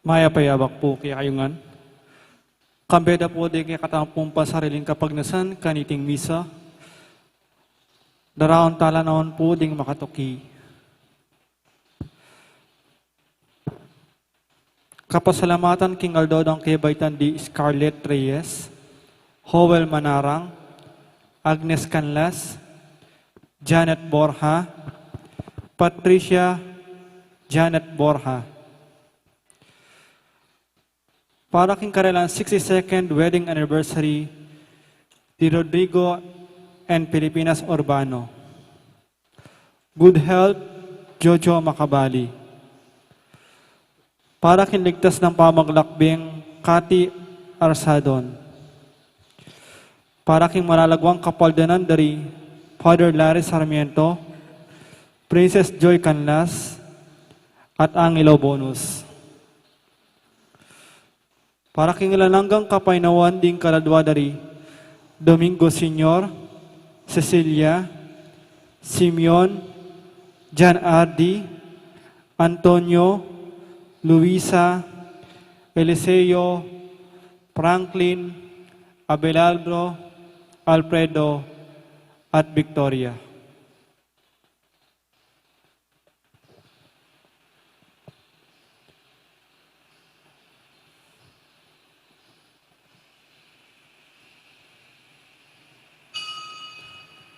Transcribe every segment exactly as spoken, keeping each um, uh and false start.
Mayap a yabak pu kekayu ngan. Kambe da pu ding kekatamung pasariling kapagnasan kaniting misa. Daraun tala naman pu ding makatuki. Kapasalamatan king aldo dang kebaitan di Scarlett Reyes, Joel Manarang, Agnes Canlas, Janet Borja, Patricia Janet Borja. Para king karelang sixty-second wedding anniversary di Rodrigo and Filipinas Urbano. Good health, Jojo Macabali. Para king ligtas nang pamaglakbing, Cathy Arsadon. Para king malalaguang kapaldanan dari Father Larry Sarmiento, Princess Joy Canlas, at Angelo Bonus. Para king alang anggang kapaynawan ding kaladua dari Domingo Senior, Cecilia, Simeon, Jan Ardi, Antonio, Luisa, Eliseo, Franklin, Abelardo, Alfredo, at Victoria.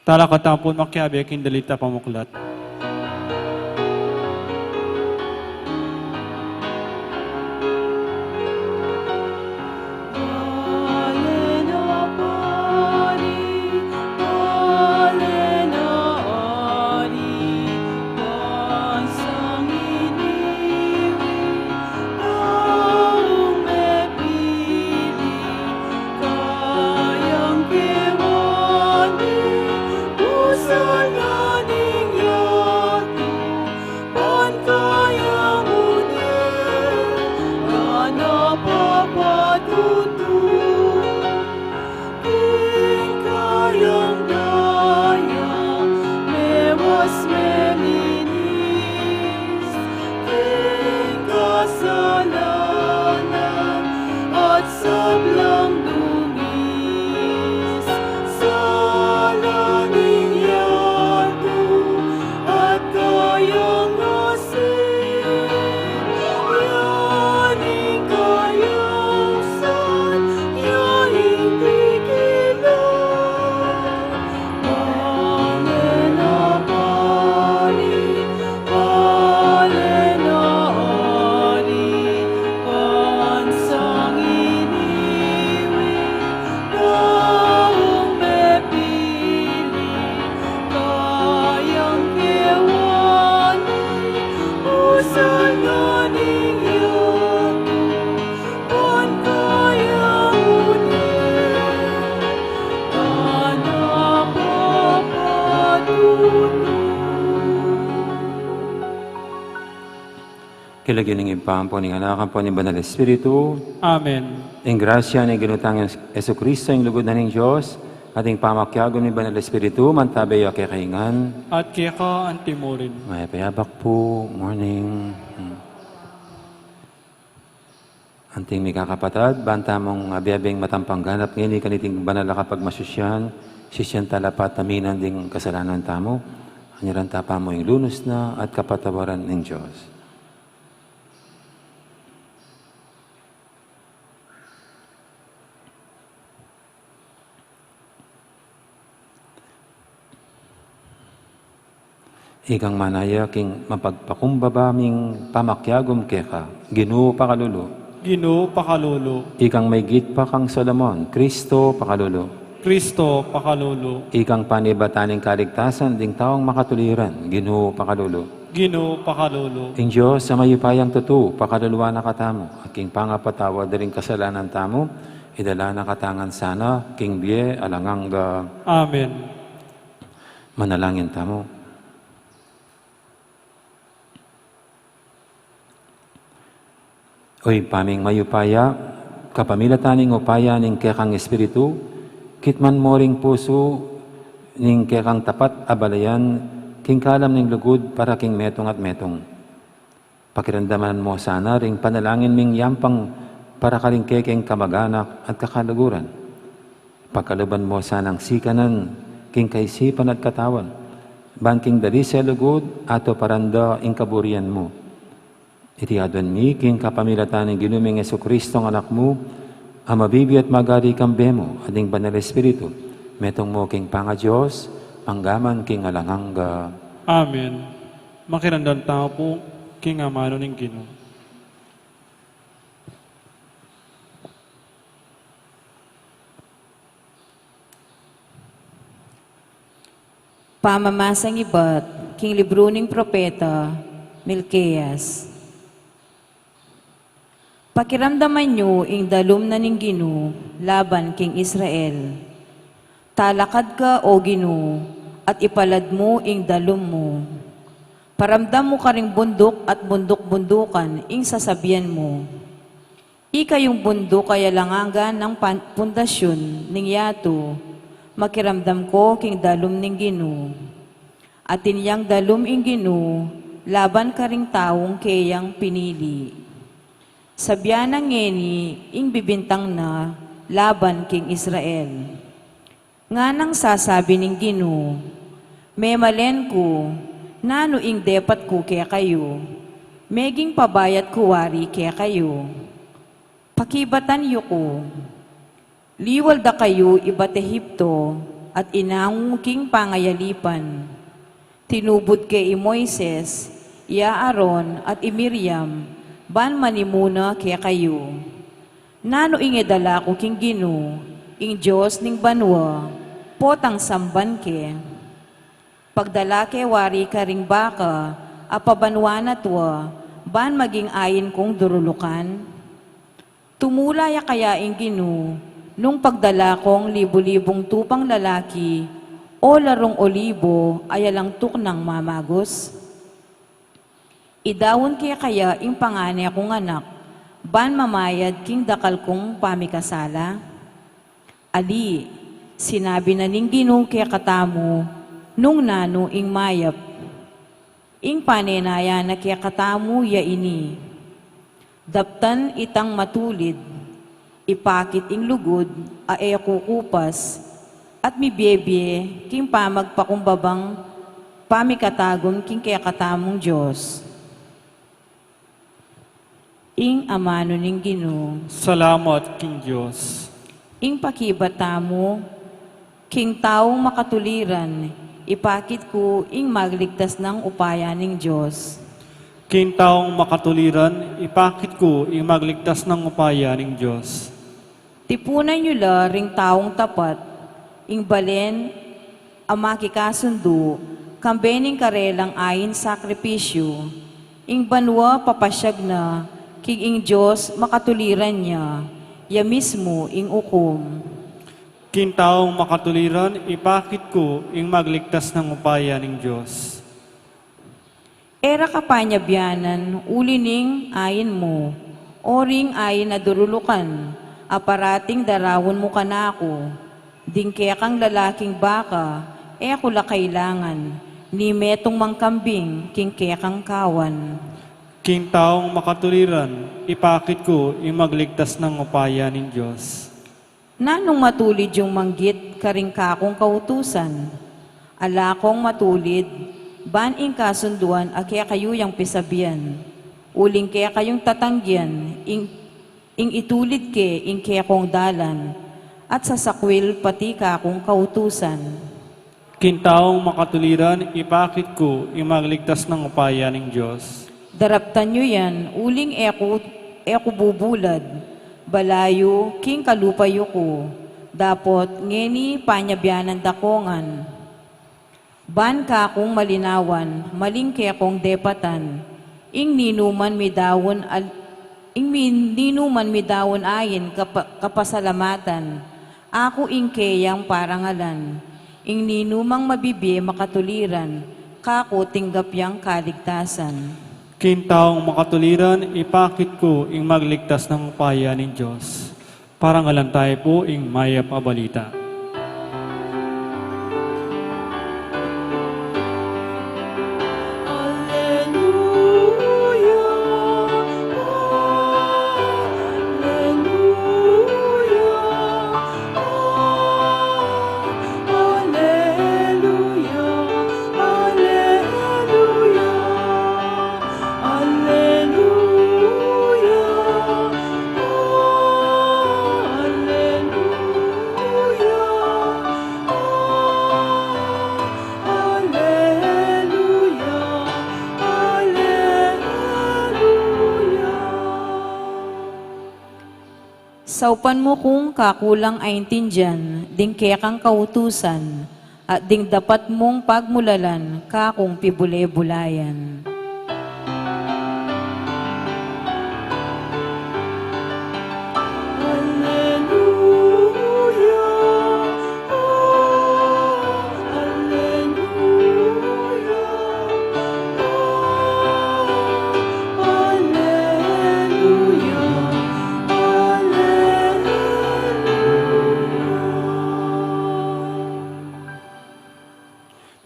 Talakad tamu pun makiabe king dalit a pamuklat. King kayang daya, mewas melinis, king kasalanan at sablang dungis, sala ning yatu at kayang King lagyu ning Ibpa, ampo ning Anak, ampo ning Banal Espiritu. Amen. Ing grasya ning Ginu tang Jesucristo, ing lugud na ning Dios, at ing pamakiagum ning Banal Espiritu, mantabe ya kekayu ngan. At keka antimurin. Mayap a yabak pu, morning. Hmm. Anting mikakapatad, ban tamung abe-abeng matampang ganap ngeni kaniting banal a kapagmasusyan, sisian tala pataminang ding kasalanan tamu, anyaran ta pamu ing lunus na at kapatawaran ning Dios. Ikang manaya king mapagpakumbaba ming pamakiagum keka, Ginu pakalulu. Ginu pakalulu. Ikang maigit pa kang Solomon, Kristo pakalulu. Kristo pakalulu. Ikang panibatan ning kaligtasan ding taung makatuliran, Ginu pakalulu. Ginu pakalulu. Ing Dios a mayupayang tutu, pakaluluan na katamu, at king pangapatawad da ring kasalanan tamu, idala na katamu ngan sana king bie alang angga. Amen. Manalangin tamu. O Ibpa ming mayupaya, kapamilatan ning upaya ning kekang Espiritu, kitman mo ring pusu ning kekang tapat a balayan king kalam ning lugud para king metung at metung. Pakiramdaman mu sana ring panalangin ming yampang para karing kekeng kamaganak at kakaluguran. Pagkaluban mu sanang sikanan king kaisipan at katawan, ban king dalise lugud at tuparan da ing kaburian mu. Iti aduan mi king kapamilatan ning Ginu ming Jesucristo, Anak mu, a mabibie at magari kambe mu at ning Banal Espiritu, metung mu king pangaDios, anggaman king alang angga. Amen. Makiramdam tamu pu king amanu ning Ginu. Pamamasang ibat king libru ning propeta Milkias. Pakiramdaman yu ing dalum na ning Ginu laban king Israel. Talakad ka, O Ginu, at ipalad mu ing dalum mu. Paramdam mu karing bunduk at bunduk-bundukan ing sasabian mu. Ikayung bunduk a alang angga nang pan-, pundasyun ning yatu, makiramdam ko king dalum ning Ginu. Atin yang dalum ing Ginu laban karing taung keyang pinili. Sabian na ngeni ing bibintang na laban king Israel. Nganang sasabi ning Ginu, memalen ku, nanu ing depat ku kekayu? Meging pabayat ku wari kekayu? Pakibatan yu ku. Liwal da kayu ibat Ehipto at inangu king pangayalipan. Tinubud ke i Moises, i Aaron, at i Miriam, ban manimuna kekayu. Nanu ing idala ku king Ginu, ing Dios ning banua, potang samban ke? Pagdala ke wari karing baka a pabanua na tua, ban maging ain kung durulukan? Tumula ya kaya ing Ginu nung pagdala kong libu-libung tupang lalaki o larung olibo a alang tuknang mamagus? Idaun ke kaya ing pangane kung anak ban mamayad king dakal kung pamikasala? Ali, sinabi na ning Ginu kekatamu nung nanu ing mayap. Ing panenayan na kekatamu ya ini: daptan itang matulid, ipakit ing lugud a e kukupas, at mibiebie king pamagpakumbabang pamikatagum king kekatamung Dios. Ing amanu ning Ginu. Salamat king Dios. Ing pakibat tamu, king taung makatuliran, ipakit ku ing magligtas nang upaya ning Dios. King taung makatuliran, ipakit ku ing magligtas nang upaya ning Dios. Tipunan yu la ring taung tapat, ing balen a makikasundu, kambe ning karelang ain sakripisyu, ing banua papasyag na king ing Dios makatuliran ya, ya mismu ing ukum. King taung makatuliran, ipakit ku ing magligtas nang upaya ning Dios. E ra ka panyabianan uli ning ain mu, o ring ain a durulukan, a parating daraun mu kanaku. Ding kekang lalaking baka, e ku la kailangan, ni metung mang kambing king kekang kawan. King taung makatuliran, ipakit ku ing magligtas nang upaya ning Dios. Nanung matulid yung manggit karing kakung kautusan? Ala kong matulid, ban ing kasunduan a kekayu yang pisabian, uling kekayung tatanggian, ing, ing itulid ke ing kekong dalan, at sasakwil pati kakung kautusan. King taung makatuliran, ipakit ku ing magligtas nang upaya ning Dios. Daraptan yu yan, uling e ku, e ku bubulad. Balayu king kalupa yu ku, dapot ngeni panyabianan da ko ngan. Ban kakung malinawan, maling kekong depatan. Ing ninuman midaun al-, ing min-, ninuman midaun ain kapa-, kapasalamatan, aku ing keyang parangalan. Ing ninumang mabibie makatuliran, kaku tinggap yang kaligtasan. King taung makatuliran, ipakit ku ing magligtas nang upaya ning Dios. Parangalan tayu pu ing mayap a balita. Saupan mu kung kakulang aintindian ding kekang kautusan, at ding dapat mung pagmulalan kakung pibule-bulayan. Alleluia, alleluia, alleluia, alleluia.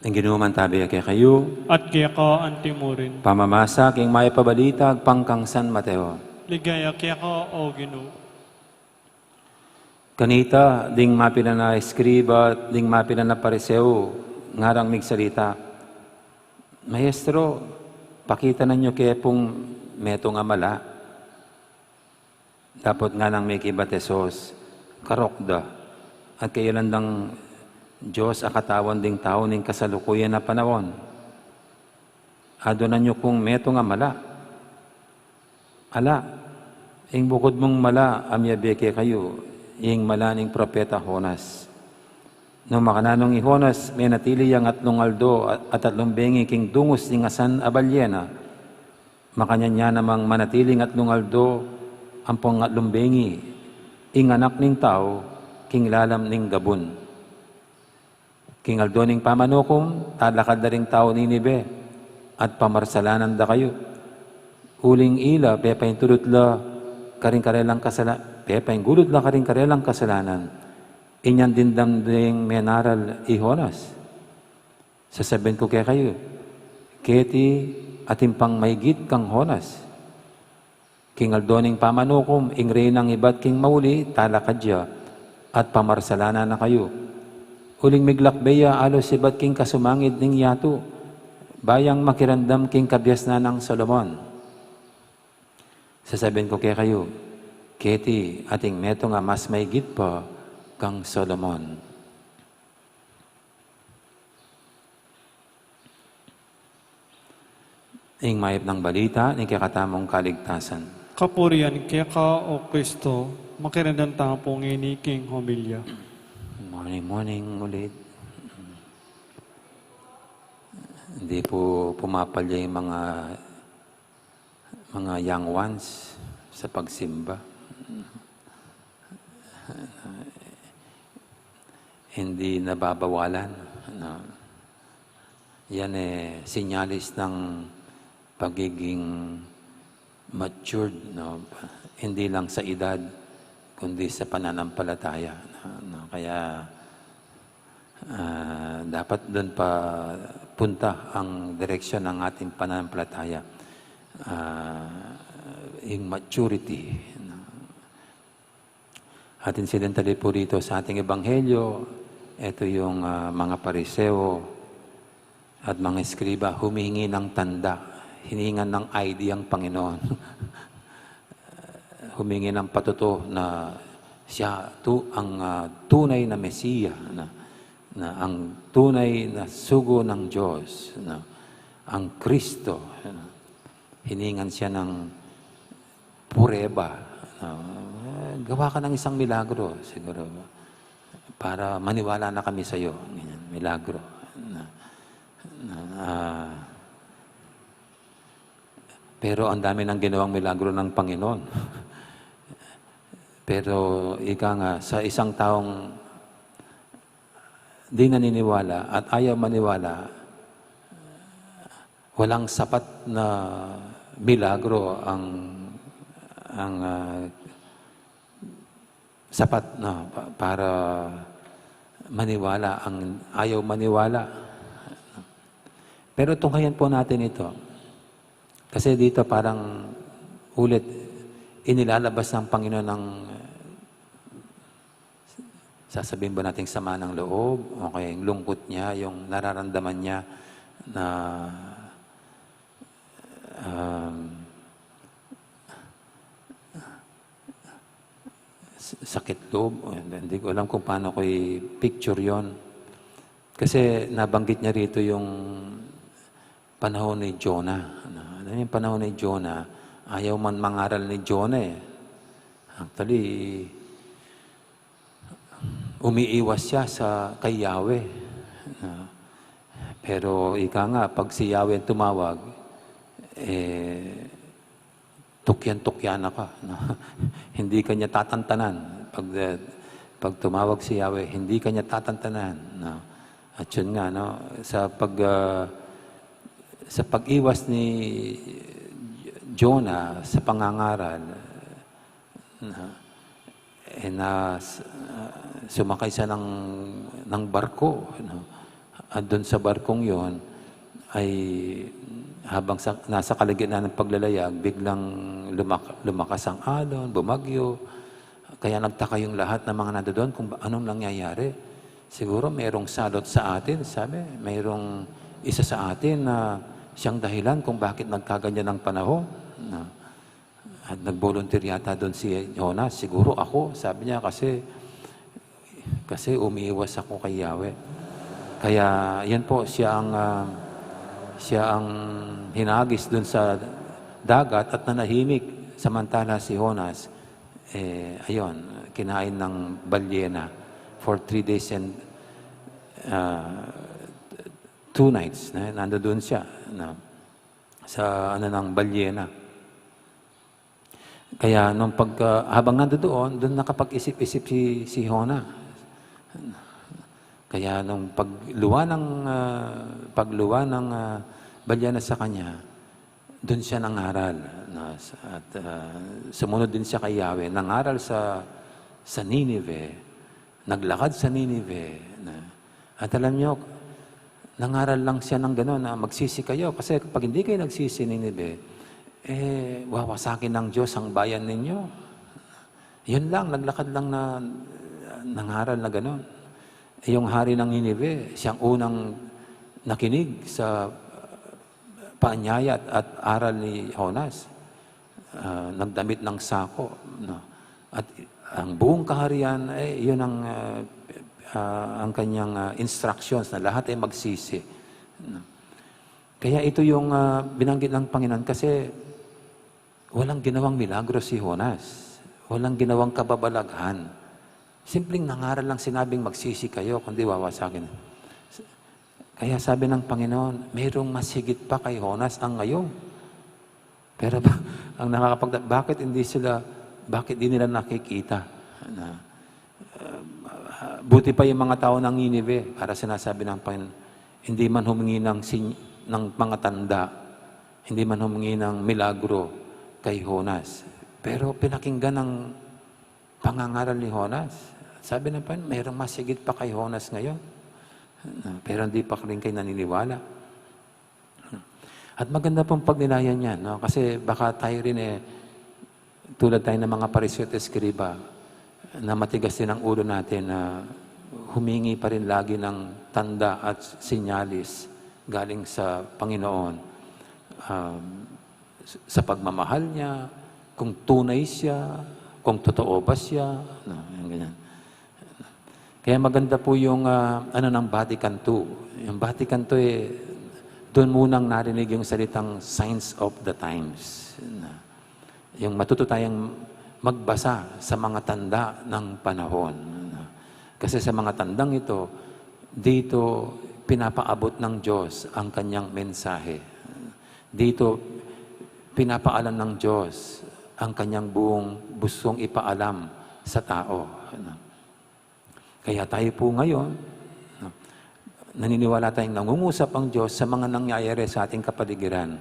Ing Ginu mantabi ya kekayu. At keka antimurin. Pamamasa king mayap a balita agpang kang San Mateo. Ligaya keka, O Ginu. Kanita, ding mapilan a eskriba, ding mapilan a Pariseo, ngarang migsalita, "Maestro, pakita na yu ke pung metung a mala." Dapot nganang mekibat Jesus, "Karok da, at kailan dang Dios a katawan ding tau ning kasalukuyan a panaun? Adunan yu kung metung a mala. Ala, ing bukud mung mala a miyabe kekayu, ing mala ning propeta Jonas. Nung makananung i Jonas, menatili yang atlung aldo at atlung bengi king dungus ning asan a balyena, makanyan ya namang manatiling atlung aldo ampong atlung bengi ing Anak ning Tau king lalam ning gabun. King aldo ning pamanukum, talakad da ring tau Ninive, at pamarsalanan da kayu. Uling ila, pepaintulut la karing karelang kasala-, pepaingulut la karing karelang kasalanan. Inyang dimdam ding menaral i Jonas. Sasabian ku kekayu, keti atin pang maigit kang Jonas. King aldo ning pamanukum, ing reinang ibat king mauli, talakad ya, at pamarsalanan na kayu. Uling miglakbe ya alus ibat king kasumangid ning yatu, ba yang makiramdam king kabiasnan nang Solomon." Sasabian ku kekayu, keti atin metung a mas maigit pa kang Solomon. Ing mayap nang balita ning kekatamung kaligtasan. Kapurian keka, O Kristo, makiramdam tamu pu ngeni king homilya. Morning, morning ulit. Hindi po pumapalya yung mga mga young ones sa pagsimba. Hindi nababawalan, no? Yan, eh, sinyalis ng pagiging matured, no? Hindi lang sa edad, kundi sa pananampalataya, no? Kaya, ah, dapat dun pa punta ang direksyon ng ating pananampalataya. Ah, yung maturity, no? Atin silang tali po rito sa ating ebanghelyo, ito yung, ah, mga Pariseo at mga eskriba humingi ng tanda, hiningan ng I D ang Panginoon. Humingi ng patuto na siya tu-, ang, ah, tunay na Mesiya, na, na ang tunay na sugo ng Diyos, na ang Kristo, na hiningan siya ng pureba. Ah, gawa ka ng isang milagro, siguro, para maniwala na kami sa'yo. Ganyan, milagro. Na, na, ah, pero ang dami nang ginawang milagro ng Panginoon. Pero ika nga, sa isang taong di naniniwala at ayaw maniwala, walang sapat na milagro ang, ang, ah, sapat na pa-, para maniwala ang ayaw maniwala. Pero tunghayan po natin ito. Kasi dito parang ulit inilalabas ng Panginoon ng sasabihin ba nating sama ng loob, o kaya yung lungkot niya, yung nararamdaman niya na, um, s-, sakit loob. Hindi ko alam kung paano ko i-picture yon. Kasi nabanggit niya rito yung panahon ni Jonah. Ano, ano yung panahon ni Jonah? Ayaw man mangaral ni Jonah eh. Actually, umiiwas siya sa kay Yahweh. Ah, pero ika nga, pag si Yahweh ang tumawag, eh, tukyan-tukyan na ka, no? Hindi ka niya tatantanan. Pag, eh, pag tumawag si Yahweh, hindi ka niya tatantanan, no? At yun nga, no, sa pag, ah, sa pag-iwas ni Jonah sa pangangaral, na, eh, na, ah, sumakay siya ng, ng barko, no? At dun sa barkong yon ay habang sa, nasa kalagitnaan ng paglalayag, biglang lumak-, lumakas ang alon, bumagyo. Kaya nagtaka yung lahat ng mga nandoon kung ba-, anong nangyayari. Siguro mayroong salot sa atin, sabi, mayroong isa sa atin na siyang dahilan kung bakit nagkaganyan ang panahon. Na, at nag-volunteer yata doon si Jonas. "Siguro ako," sabi niya, "kasi, kasi umiiwas ako kay Yahweh." Kaya yan po, siya ang, ah, siya ang hinagis doon sa dagat at nanahimik. Samantala si Jonas, eh, ayun, kinain ng balyena for three days and, ah, two nights. Na, nandoon siya, na, sa ano, ng balyena. Kaya nung pagka, habang nandoon, doon nakapag-isip-isip si, si Jonah. Kaya nung pagluwa ng, ah, pagluwa ng, ah, balyena sa kanya, doon siya nangaral, no? At, ah, sumunod din siya kay Yahweh, nangaral sa, sa Ninive. Naglakad sa Ninive, na, at alam niyo, nangaral lang siya ng gano'n na, "Magsisi kayo, kasi kapag hindi kayo nagsisi, Ninive, eh, wawasakin ng Diyos ang bayan ninyo." Yun lang, naglakad lang na, nangaral na gano'n. Eh, yung hari ng Ninive, siyang unang nakinig sa paanyaya at, at aral ni Jonas. Ah, nagdamit ng sako, no? At ang buong kaharian, eh, yun ang, ah, ah, ang kanyang, ah, instructions na lahat ay magsisi, no? Kaya ito yung, ah, binanggit ng Panginoon kasi walang ginawang milagro si Jonas. Walang ginawang kababalaghan. Simpleng nangaral lang, sinabing, "Magsisi kayo, kundi wawasakin." Kaya sabi ng Panginoon, "Mayroong mas higit pa kay Jonas ang ngayon." Pero ba-, ang nakakapagda-, bakit hindi sila, bakit di nila nakikita na, uh, buti pa yung mga tao ng Ninive, para sinasabi ng Panginoon, hindi man humingi ng sin-, ng mga tanda, hindi man humingi ng milagro kay Jonas. Pero pinakinggan ng pangangaral ni Jonas. Sabi ng Panginoon, "Mayroong mas higit pa kay Jonas ngayon." Pero hindi pa rin kayo naniniwala. At maganda pong pagnilayan yan, no? Kasi baka tayo rin, eh, tulad tayo ng mga Pariseo at Eskriba, na matigas din ang ulo natin na humingi pa rin lagi ng tanda at sinyalis galing sa Panginoon. Um, sa pagmamahal niya, kung tunay siya, kung totoo ba siya, no, yung ganyan. Kaya maganda po yung, ah, ano, ng Vatican two. Yung Vatican two, eh, doon munang narinig yung salitang signs of the times. Na, yung matuto tayong magbasa sa mga tanda ng panahon. Kasi sa mga tandang ito, dito pinapaabot ng Diyos ang kanyang mensahe. Dito pinapaalam ng Diyos ang kanyang buong gustong ipaalam sa tao. Kaya tayo po ngayon, no, naniniwala tayong nangungusap ang Diyos sa mga nangyayari sa ating kapaligiran.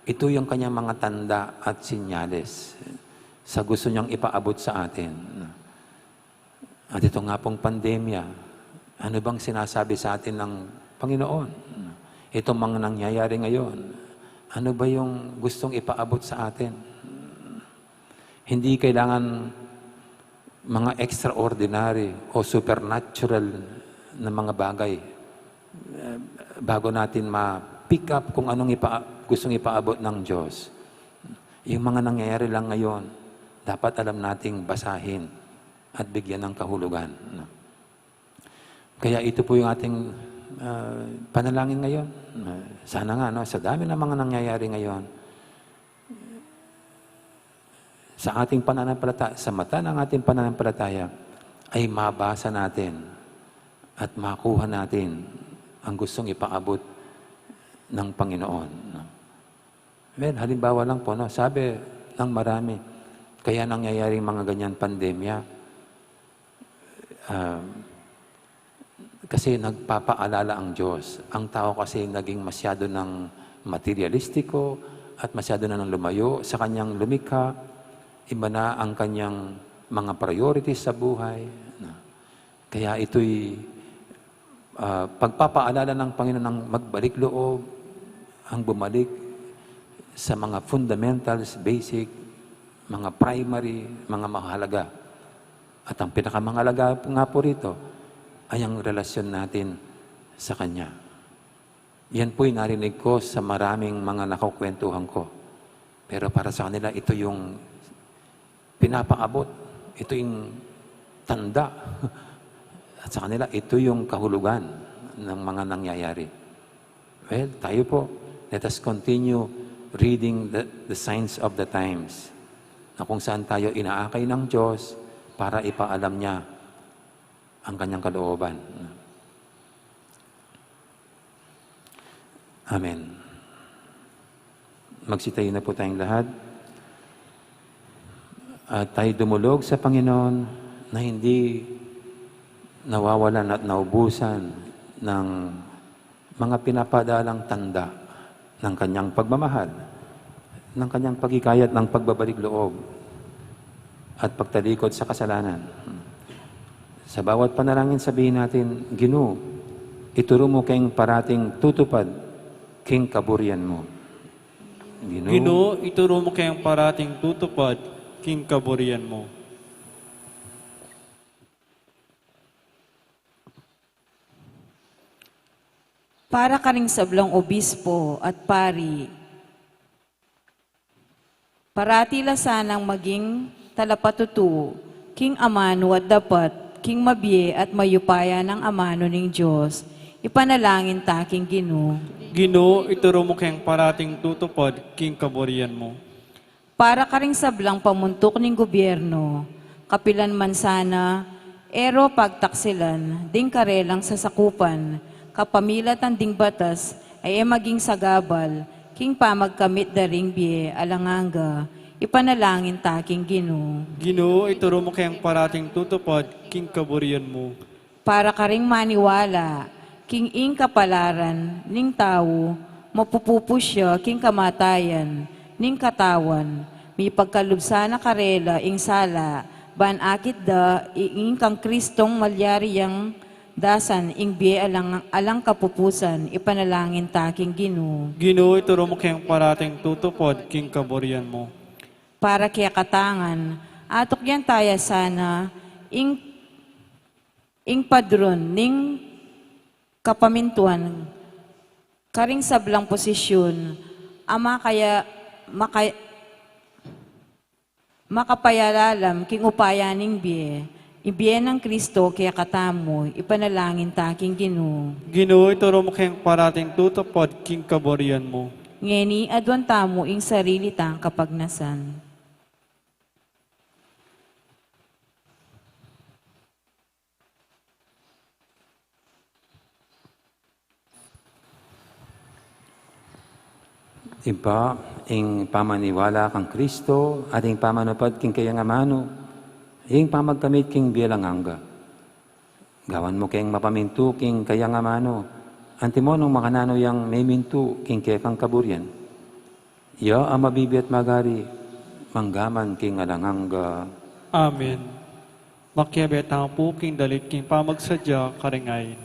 Ito yung kanyang mga tanda at sinyales sa gusto niyang ipaabot sa atin. At ito nga pong pandemya, ano bang sinasabi sa atin ng Panginoon? Itong mga nangyayari ngayon, ano ba yung gustong ipaabot sa atin? Hindi kailangan mga extraordinary o supernatural na mga bagay, eh, bago natin ma-pick up kung anong ipa-, gustong ipaabot ng Diyos. Yung mga nangyayari lang ngayon, dapat alam nating basahin at bigyan ng kahulugan, no? Kaya ito po yung ating, ah, panalangin ngayon. Ah, sana nga, no, sa dami ng mga nangyayari ngayon, sa ating pananampalataya, sa mata ng ating pananampalataya, ay mabasa natin at makuha natin ang gustong ipaabot ng Panginoon, no? Well, halimbawa lang po, no, sabi ng marami, kaya nangyayari yung mga ganyan pandemya, ah, kasi nagpapaalala ang Diyos. Ang tao kasi naging masyado ng materialistiko at masyado na ng lumayo sa kanyang lumikha. Iba na ang kanyang mga priorities sa buhay, no? Kaya ito'y, ah, pagpapaalala ng Panginoon ng magbalik loob, ang bumalik sa mga fundamentals, basic, mga primary, mga mahalaga. At ang pinakamahalaga nga po rito ay ang relasyon natin sa Kanya. Yan po'y narinig ko sa maraming mga nakukwentuhan ko. Pero para sa kanila, ito yung pinapaabot, ito yung tanda. At sa kanila, ito yung kahulugan ng mga nangyayari. Well, tayo po, let us continue reading the, the signs of the times, na kung saan tayo inaakay ng Diyos para ipaalam niya ang kanyang kalooban. Amen. Magsitayo na po tayong lahat. At tayo dumulog sa Panginoon na hindi nawawalan at naubusan ng mga pinapadalang tanda ng kanyang pagmamahal, ng kanyang paghikayat ng pagbabalik loob at pagtalikod sa kasalanan. Sa bawat panalangin, sabihin natin, "Ginu, ituru mu keng parating tutupad king kaburian mu." Ginu, Ginu, ituru mu keng parating tutupad king kaburian mu. Para karing sablang obispo at pari, parati la sanang maging talapatutu king amanu at dapat king mabie at mayupaya nang amanu ning Dios, ipanalangin ta king Ginu. Ginu, ituru mu keng parating tutupad king kaburian mu. Para karing sablang pamuntuk ning gobyerno, kapilan man sana, e ro pagtaksilan ding karelang sasakupan, kapamilatan ding batas, ay e maging sagabal king pamagkamit da ring bie alang angga, ipanalangin ta king Ginu. Ginu, ituru mu keng parating tutupad king kaburian mu. Para karing maniwala king ing kapalaran ning tau, mapupupus ya king kamatayan ning katawan, mipagkalub sana karela ing sala, ban akit da ing kang Kristong malyari yang dasan ing bie alang, alang kapupusan, ipanalangin ta king Ginu. Ginu, ituru mu keng parating tutupad king kaburian mu. Para kekatang, atukyan taya sana ing ing padron ning kapamintuan karing sablang posisyun a makaya, maka-, makapayalalam king upaya ning bie, ing bie nang Kristo kekatamu, ipanalangin ta king Ginu. Ginu, ituru mu keng parating tutupad king kaburian mu. Ngeni, aduan tamu ing sarili tang kapagnasan. Ibpa, ing pamaniwala kang Kristo, at ing pamanupad king kayang amanu, ing pamagkamit king bie alang angga. Gawan mu keng mapamintu king kayang amanu, antimo nung makananu yang memintu king kekang kaburian. Iya a mabibie at magari, manggaman king alang angga. Amen. Makiabe tamu pu king dalit king pamagsadya karing ain.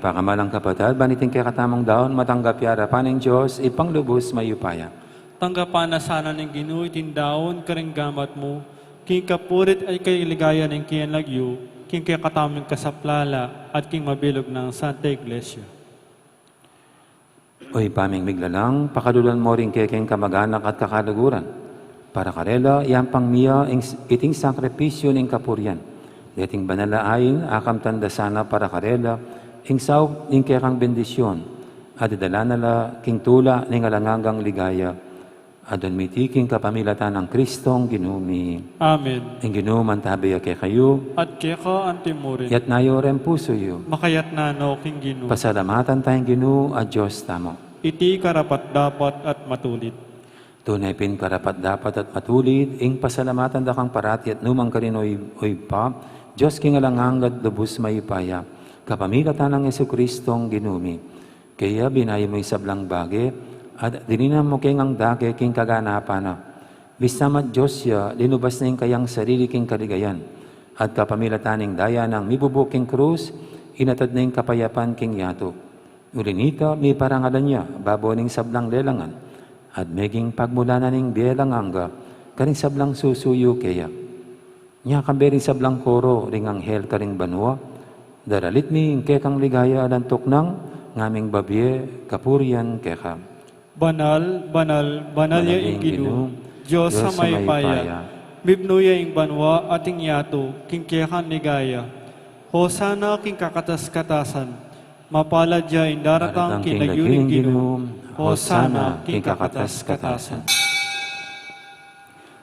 Pakamalan, kapatad, ban iting kekatamung daun matanggap ya arapan ning Dios, Ibpang lubus mayupaya. Tanggapan na sana ning Ginu iting daun karing gamat mu, king kapurian at king kaligayan ning keyang lagyu, king kekatamung kasaplalan at king mabilug nang Santa Iglesia. O Ibpa ming miglalang, pakaluluan mu ring kekeng kamaganak at kakaluguran. Para karela, iyampang mi ya ing, iting sakripisyu ning kapurian. Deting banal a ain, akamtan da sana para karela ing saup ning kekang bendisyun, at idala na la king tula ning alang anggang ligaya. Adwan mi iti king kapamilatan nang Kristong Ginu mi. Amen. Ing Ginu mantabi ya kekayu. At keka antimurin. Iyatas yu ring pusu yu. Makayatas no king Ginu. Pasalamatan taya ing Ginu a Dios tamu. Iti karapat-dapat at matulid. Tune pin karapat-dapat at matulid ing pasalamatan da kang parati at nukarin man, o Ibpa, Dios king alang angga at lubus mayupaya, kapamilatan nang Jesukristong Ginu mi. Kaya binayu mu ing sablang bage, at dininan mu keng dake king kaganapan na. Bista man Dios ya, linubas na ing kayang sarili king kaligayan, at kapamilatan ning daya nang mibubu king krus, inatad na ing kapayapan king yatu. Uli nita, miparangalan ya babo ning sablang lelangan, at meging pagmulan na ning bie alang angga karing sablang susuyu keya. Nya kambe ring sablang koro ring anghel karing banua, daralit mi ing kekang ligaya alang tuknang, ngaming babie kapurian keka. Banal, banal, banal ya ing Ginu, Dios a mayupaya. Mipnu ya ing banua at ing yatu king kekang ligaya. Hosana king kakatas-katasan. Mapalad ya ing daratang king lagyu ning Ginu. Hosana king kakatas-katasan.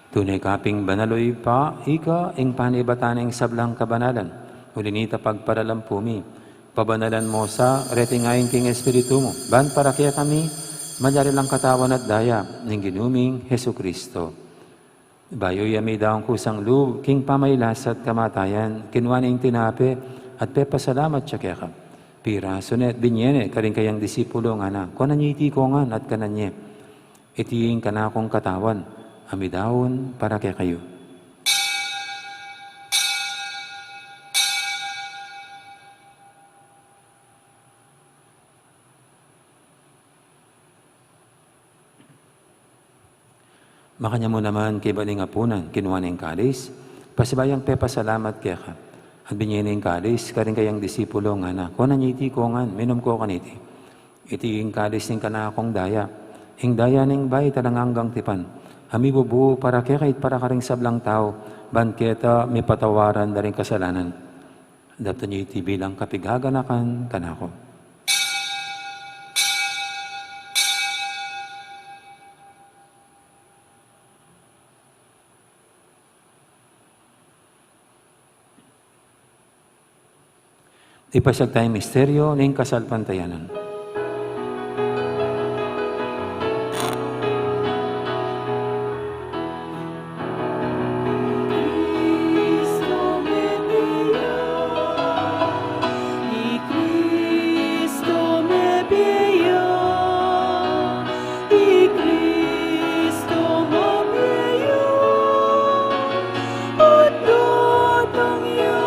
Tune ka pin banal, o Ibpa, ika ing panibatan ning sablang kabanalan. Uli nita pagparalan pu mi, pabanalan mu sa reting ain king Espiritu mu, ban para kekami malyari lang katawan at daya ning Ginu ming Jesucristo. Bayu ya midaun kusang lub king pamagkasakit at kamatayan, kinua ne ing tinape at pepasalamat ya keka. Pirasu ne at binye ne karing kayang disipulo, ngana, kunan ye iti kongan at kanan ye. Iti ing kanakung katawan a midaun para kekayu. Makanyan mu naman kaybat ning apunan, kinua ne ing kalis, pasibayu yang pepasalamat keka, at binye ne ing kalis karing kayang disipulo, ngana, kunan ye iti kongan, minum ko kaniti. Iti ing kalis ning kanakung daya, ing daya ning bayu at alang anggang tipan, a mibubu para keka at para karing sablang tau, ban keta mipatawaran da ring kasalanan. Daptan ye iti bilang kapigaganakan kanaku. Ipasiag taya ing misteryo ning kasalpantayanan. I Kristo mabie ya, at datang ya,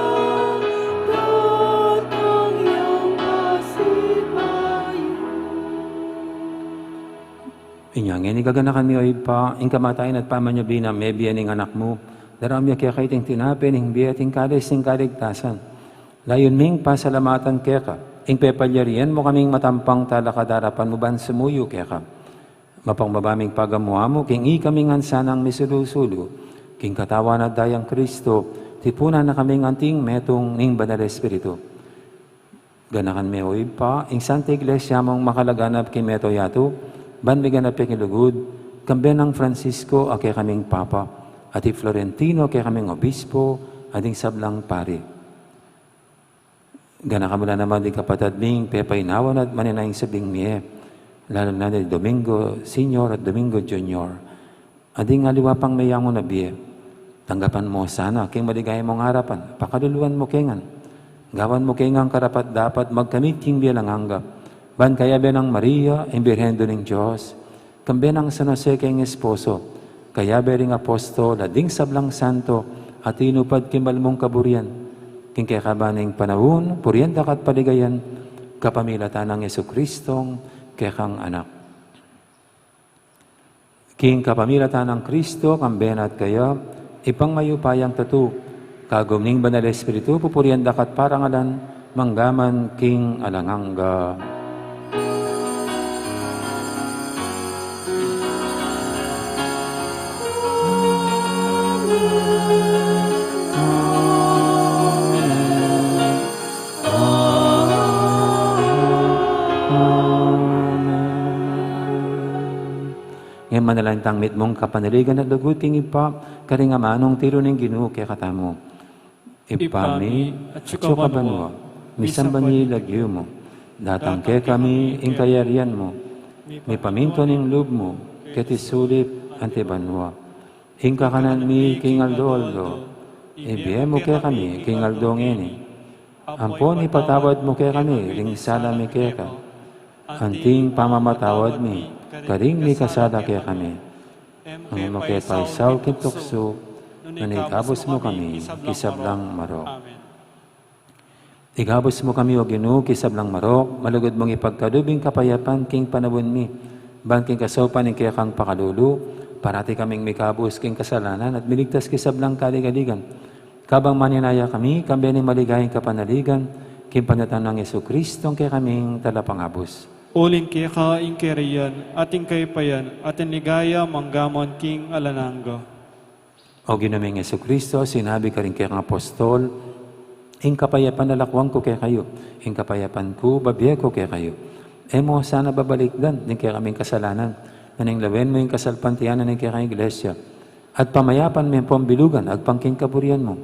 datang yang pasibayu. Inya ngeni gaganakan mi, o Ibpa, ing kamatayan at pamanyubli nang mebie ning Anak mu, daraun mi keka iting tinape ning bie at ing kalis ning kaligtasan. Layun ming pasalamatan keka ing pepalyarian mu kaming matampang talakad king arapan mu ban sumuyu keka. Mapakumbaba ming pagamu-amu king ikami ngan sanang misulu-sulu king katawan at dayang Kristo, tipunan na kaming anting metung ning Banal Espiritu. Ganakan me, o Ibpa, ing Santa Iglesia mung makalaganap king mabilug a yatu, ban miganap ya king lugud, kambe nang Francisco a kekaming Papa, at i Florentino a kekaming Obispo, at ding sablang pari. Ganakan mu la naman ding kapatad ming pepainawa na at manenaya ing sabing mie, lalu na i Domingo Senior at Domingo Junior, at ding aliwa pang meyangu na bie. Tanggapan mu sana king maligaya mung arapan, pakaluluan mu ke ngan. Gawan mu ke ngan karapat-dapat magkamit king bie alang angga, ban kayabe nang Maria, ing Birhen Indu ning Dios, kambe nang San Jose a kayang esposo, kayabe ring apostol, at ding sablang santo a tinupad king mal mung kaburian, king kekaban ning panaun, purian da ka at paligayan Kapamilatan nang Jesucristo, kekang Anak. King kapamilatan nang Kristo, kambe na at kaya, Ibpang mayupayang tutu, kagum ning Banal Espiritu, pupurian da ka at parangalan, mangga man king alang angga. Amen. Ngeni manalangin tang mitmung kapanaligan at lugud king Ibpa, karing amanung tiru ning Ginu kekatamu. Ibpa mi, atsu ka banua, misamban ya ing lagyu mu, datang kekami ing kayarian mu, mipamintuan ing lub mu, keti sulip anti banua. Ing kakanan mi king aldo-aldo, ibie mu kekami king aldo ngeni. Ampon ipatawad mu kekami ring sala mi keka, anti ing pamamatawad mi karing mikasala kekami. E mu ke paisaul king tuksu, nune ikabus mu kami king sablang marok. Ikabus mu kami, O Ginu, king sablang marok, malugud mung ipagkalub ing kapayapan king panaun mi, ban king kasaupan ning kekang pakalulu, parati kaming mikabus king kasalanan at miligtas king sablang kaligaligan. Kabang maninaya kami, kambe ning maligayang kapanaligan, king panyatang nang Jesucristo, ing kekaming talapangabus. Uling keka ing kayarian, at ing kayapayan, at ing ligaya, mangga man king alang angga. O Ginu ming Jesucristo, sinabi karing kekang apostol, Ing kapayapan lalakwan ku kekayu, ing kapayapan ku bibie ku kekayu. E mu sana babalikdan ding kekaming kasalanan, nune lawen mu ing kasalpantayanan ning kekang Iglesia. At pamayapan me ampon bilugan agpang king kaburian mu.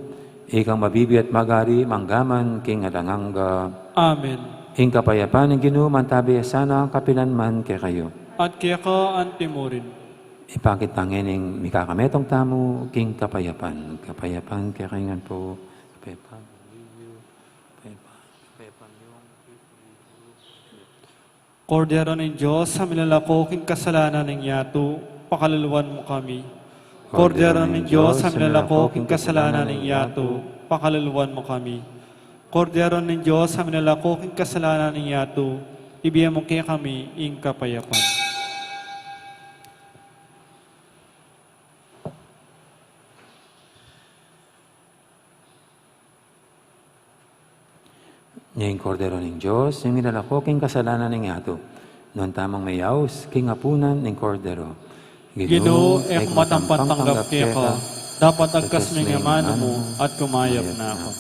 Ikang mabibie at magari, mangga man king alang angga. Amen. Ing kapayapan ning Ginu mantabi ya sana kapilan man kekayu. At keka anti murin. Ipakit ta ngening mikakametung tamu king kapayapan. Kapayapan kekayu ngan pu. Kapayapan. Kordero ning Dios, a milalako king kasalanan ning yatu, pakaluluan mu kami. Kordero ning Dios, a milalako king kasalanan ning yatu, pakaluluan mu kami. Kordero ning Dios, a milalako king kasalanan ning yatu, ibie mu kekami ing kapayapan. Ing Kordero ning Dios, a milalako king kasalanan ning yatu. Nuan tamung meyaus king apunan ning Kordero. Ginu, e ku matampang tanggap keka, dapot agkas me ing amanu mu, at kumayap na ku.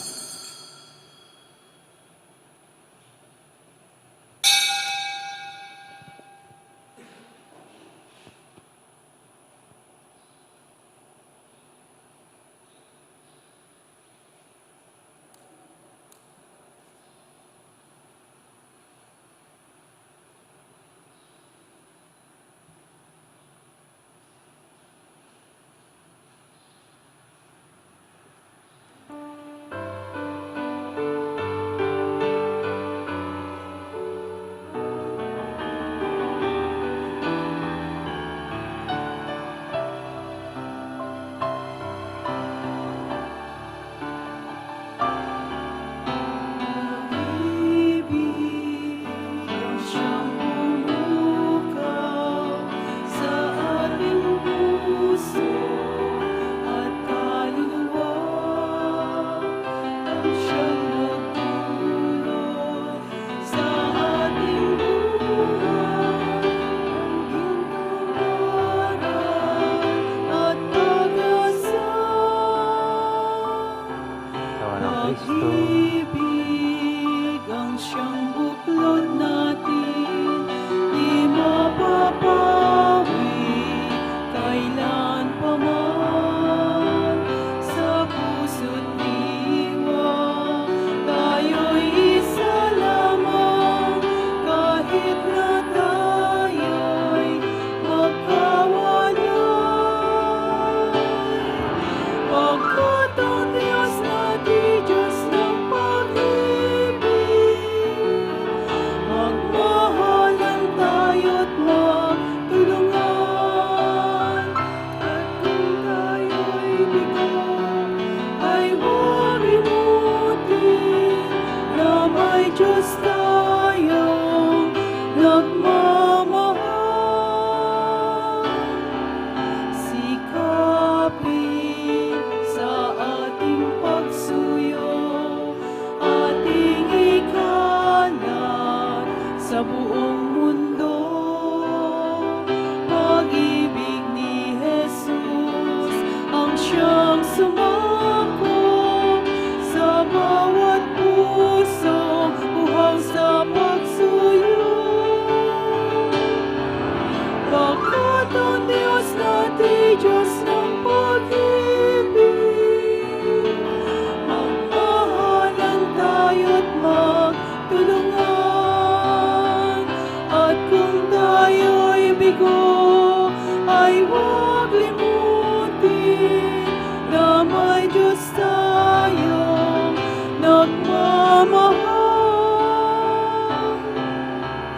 ko, ay wag limutin na may Diyos tayong nagmamahal.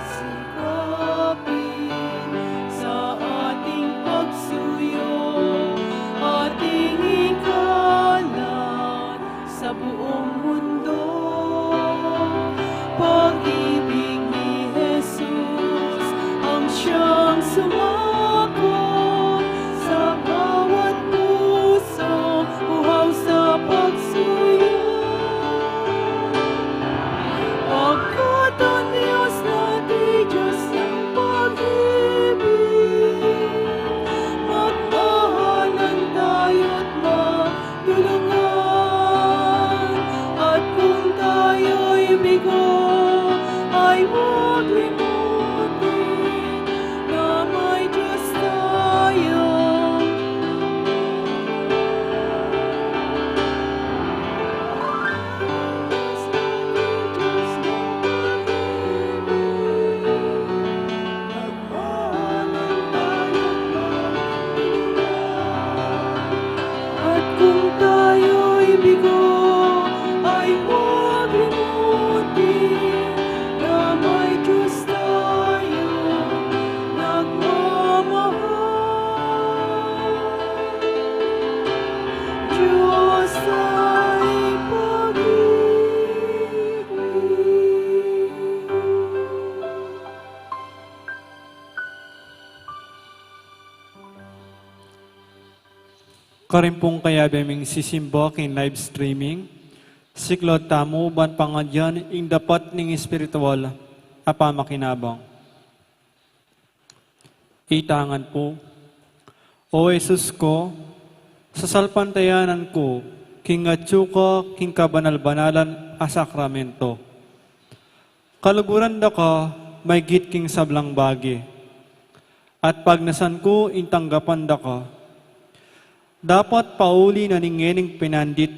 Sikapin sa ating pagsuyo, ating ikalat sa buong mundo. Pag-ibig ni Jesus ang siyang sumakot sa bawat puso, uhaw sa pagsuyo. Pagkat ang Diyos natin, Diyos ng pag-ibig, magmahalan tayo't magtulungan. At kung tayo'y bigo, ay huwag limutin na may Diyos tayo. At kung tayo'y bigo, ay huwag limutin na may Diyos tayo nagmamahal. Diyos ay pag-ibig. Karin pung kayabe ming sisimba king live streaming, siklaud tamu ban pangadyan ing dapat ning espiritual a pamakinabang. Itangan pu. O Jesus ko, sasalpantayanan ku king atyu ka king kabanal-banalan a sakramento. Kaluguran da ka maygit king sablang bage, at pagnasan ku ing tanggapan da ka. Dapat pauli na ning ngening pinandit,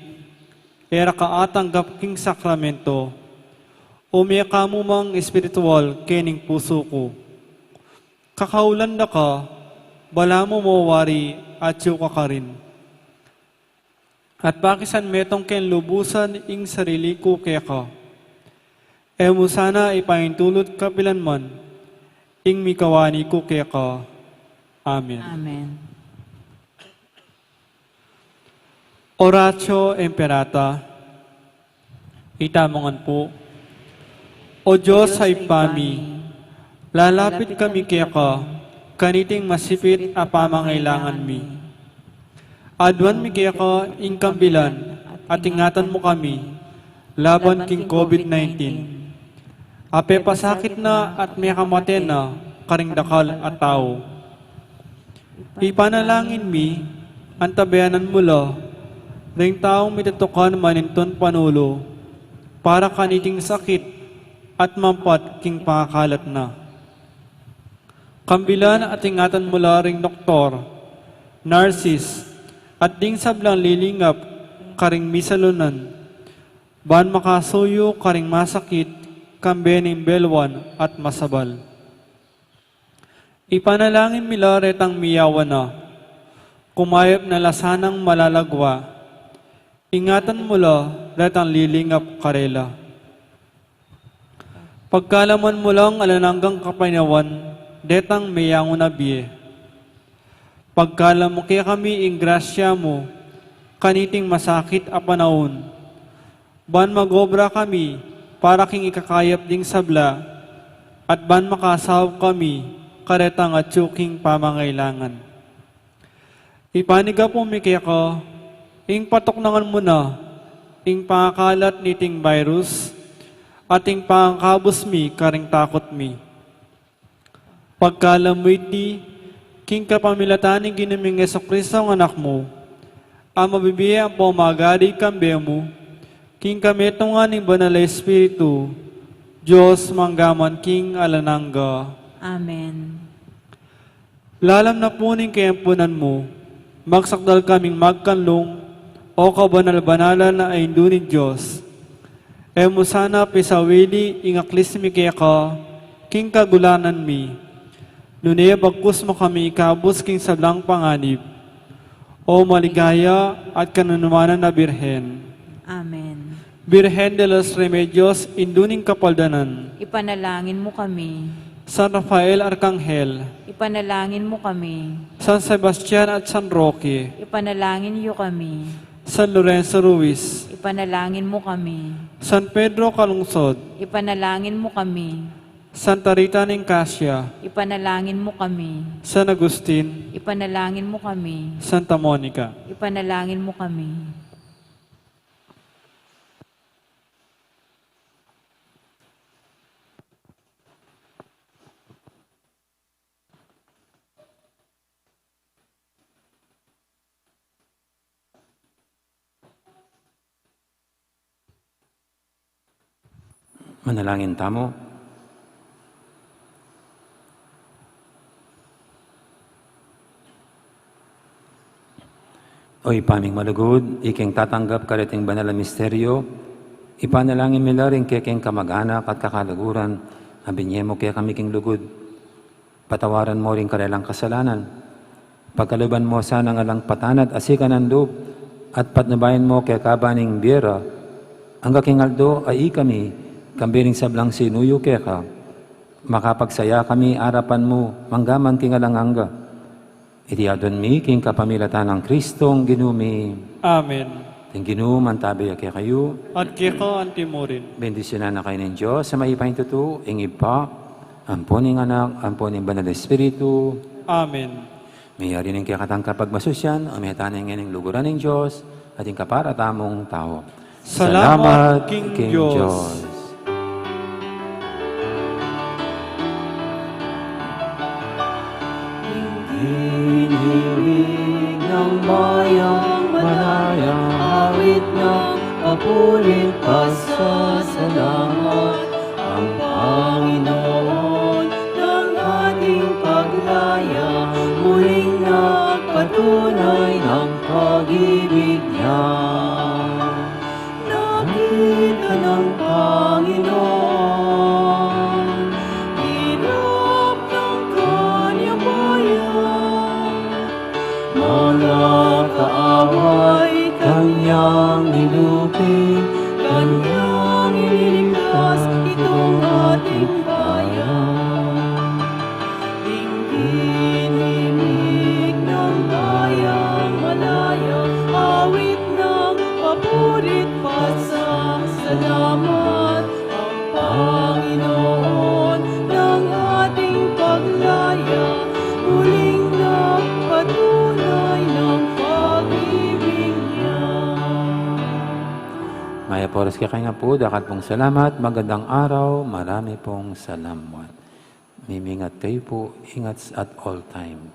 e ra ka atanggap king sakramento, o mie ka mu mang espiritual kening pusu ku. Kakaulan da ka, balamu mo wari atyu ka karin. At pakisan metung keng lubusan ing sarili ku keka. E mu sana ipaintulut kapilan man ing mikawani ku keka. Amen. Amen. Oratio Imperata. Itamu ngan pu. O Dios a Ibpa mi, lalapit kami keka kaniting masipit a pamangailangan mi. Aduan mi keka ing kambilan at ingatan mu kami laban king COVID nineteen. A pepasakit na at mekamate na karing dakal a tau. Ipanalangin mi, antabayanan mu la ring taung mitutukan manintun panulu para kaniting sakit at mampat king pangakalat na. Kambilan at ingatan mu la ring doktor, nurses, at ding sablang lilingap karing misalunan, ban makasuyu karing masakit kambe ning belwan at masabal. Ipanalangin mi la retang miyawan na, kumayap na la sanang malalagwa. Ingatan mu la retang lilingap karela. Pagkalaman mu lang alang anggang kapaynawan detang meyangu na bie. Pagkalam mu kekami ing grasya mu kaniting masakit a panaun, ban mag-obra kami para king ikakayap ding sabla, at ban makasaup kami karetang atyu king pamangailangan. Ipanyawad mi keka ing patuknangan mu na ing pangakalat niting virus, at ing pangakabus mi karing takut mi. Pagkalam mu iti king kapamilatan ning Ginu ming Jesucristo a Anak mu, a mabibie ampong magari kambe mu, king kametungan ning Banal a Espiritu, Dios mangga man king alang angga. Amen. Lalam na pu ning kayampunan mu, magsakdal kaming magkanlung, o kabanal-banalan a Indu ning Dios. E mu sana pisawili ing aklis mi keka king kagulanan mi, Nune bagkus mu kami ikabus king sablang panganib, O maligaya at kananumanan a Birhen. Amen. Birhen de los Remedios, Indu ning Kapaldanan. Ipanalangin mu kami. San Rafael Arkanghel. Ipanalangin mu kami. San Sebastian at San Roque. Ipanalangin yu kami. San Lorenzo Ruiz. Ipanalangin mu kami. San Pedro Calungsod. Ipanalangin mu kami. Santa Rita ning Casia. Ipanalangin mu kami. San Agustin. Ipanalangin mu kami. Santa Monica. Ipanalangin mu kami. Manalangin tamu. O Ibpa ming malugud, ikeng tatanggap kareting banal a misteryo, ipanalangin mi la ring kekeng kamag-anak at kakaluguran a binye mu kekami king lugud. Patawaran mu ring karelang kasalanan. Pagkaluban mu sana ing alang patanat a sikanan lub, at patnubayan mu keka ban ing bie ra, angga king aldo a ikami, kambe ring sablang sinuyu keka, makapagsaya kami arapan mu, manggaman king alang angga. Iti adwan mi king kapamilatan nang Kristong Ginu mi. Amen. Ing Ginu mantabe ya kekayu. At keka antimurin. Bendisyunan na kayu ning Dios a mayupaya tutu, ing Ibpa, ampo ning Anak, ampo ning Banal Espiritu. Amen. Meyari ning kekatang kapagmasusyan, o meta na ing luguran ning Dios, at ing kapara tamung tau. Salamat king Dios. Ing tinig nang bayang manaya, awit nang papuri, pasasalamat, ang Panginoon ng ating paglaya, muling nagpatunay ng pag-ibig niya. Nakita ng Panginoon, hirap ng kanyang bayan. Mga kaaway, kanyang nilupig, kanyang iniligtas itong ating bayan. Ing tinig ng bayang manaya, awit ng papuri't pasasalamat, ang Panginoon ng ating paglaya, muling nagpatunay ng pag-ibig niya. Mayap a oras kekayu ngan pu, dakal pung salamat, magandang araw, marami pung salamat. Mimingat kayu pu, ingat at all time.